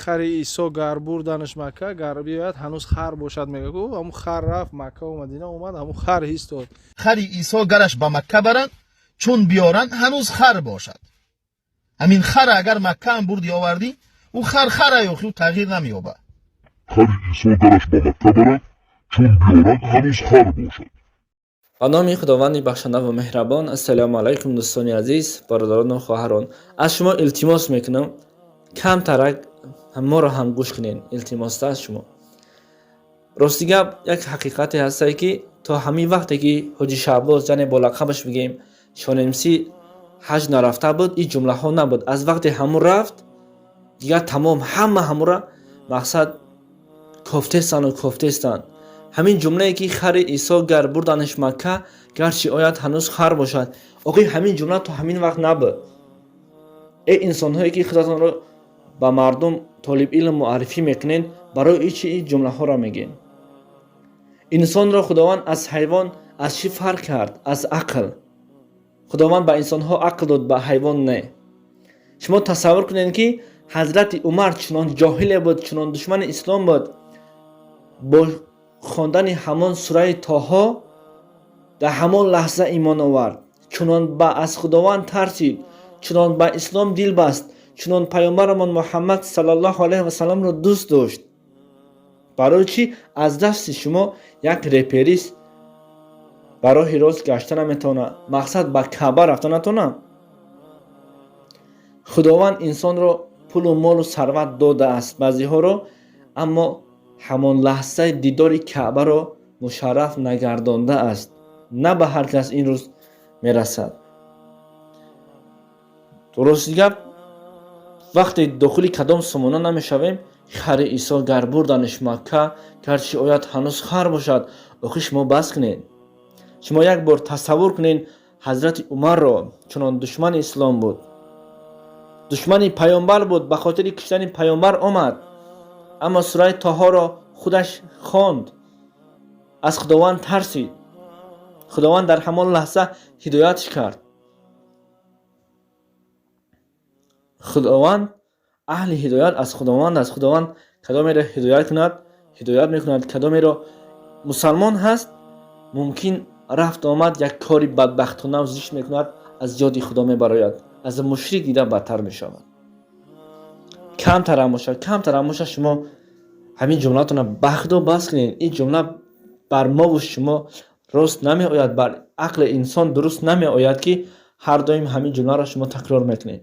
Хари Исо гар бурданаш Макка, гар биёяд, ҳанӯз хар бошад, мега. Гу ҳамун хар рафт Маккаву Мадина омад, ҳамун хар ҳис дод. Хари Исо гараш ба Макка баранд, чун биёранд, ҳанӯз хар бошад. Ҳамин хара агар Маккаам бурди овардӣ, ӯ хар хара ёхи, ӯ тағйир намеёбад. Хари Исо гараш ба Макка баранд, чун биёранд, ҳанӯз хар бошад. Ба номи Худованди бахшанда ва меҳрабон. Ассалому алайкум, дӯстони азиз, бародарону хоҳарон. Аз шумо илтимос мекунам, камтарак моро ҳам гӯш кунед, илтимоста аз шумо. Рости гап, як ҳақиқате ҳастае, ки то ҳамин вақте ки Ҳоҷи Шаҳбоз, яъне бо лақабаш бигем Шонемсӣ, ҳаҷ нарафта буд, ин ҷумлаҳо набуд. Аз вақте ҳамун рафт, дигар тамом, ҳама ҳамура мақсад кофтестану кофтестанд. Ҳамин ҷумлае, ки хари Исо гар бурданаш Макка, гарчи ояд, ҳанӯз хар бошад. Охир ҳамин ҷумла то ҳамин вақт набуд. Э инсонҳое, ки худатонро ба мардум толибилм муаррифӣ мекунед, барои чӣ ин ҷумлаҳоро мегӯед? Инсонро Худованд аз ҳайвон аз чӣ фарқ кард? Аз ақл. Худованд ба инсонҳо ақл дод, ба ҳайвон не. Шумо тасаввур кунед, ки Ҳазрати Умар чунон ҷоҳиле буд, чунон душмани ислом буд, бо хондани ҳамон сураи Тоҳо дар ҳамон лаҳза имон овард, чунон ба аз Худованд тарсид, чунон ба ислом дил баст, чунон паёмбарамон Муҳаммад саллаллоҳу алайҳи васалламро дӯст дошт. Барои чӣ аз дасти шумо як реперист ба роҳи рост гашта наметавонад, мақсад ба Каъба рафта натавонад? Худованд инсонро пулу молу сарват додааст баъзеҳоро, аммо ҳамон лаҳзаи дидори Каъбаро мушарраф нагардондааст. На ба ҳар кас ин рӯз мерасад. Рости гап, вақте дохили кадом сомона намешавем, хари Исо гар бурданаш Макка, гарчи ояд, ҳанӯз хар бошад. Охир шумо бас кунед. Шумо як бор тасаввур кунед Ҳазрати Умарро, чунон душмани ислом буд, душмани паёмбар буд, ба хотири киштани паёмбар омад, аммо сураи Тоҳоро худаш хонд, аз Худованд тарсид, Худованд дар ҳамон лаҳза ҳидоятш кард. Худованд аҳли ҳидоят аз Худованд аст. Худованд кадомеро ҳидоят кунад, ҳидоят мекунад. Кадомеро мусалмон ҳаст, мумкин рафт омад, як кори бадбахтонав зишт мекунад, аз ёди Худо мебарояд, аз мушрик дида бадтар мешавад. Камтарам бошад, камтарам бошад, шумо ҳамин ҷумлатона ба Худо бас кунед. Ин ҷумла бар мову шумо рост намеояд, бар ақли инсон дуруст намеояд, ки ҳар доим ҳамин ҷумларо шумо такрор мекунед.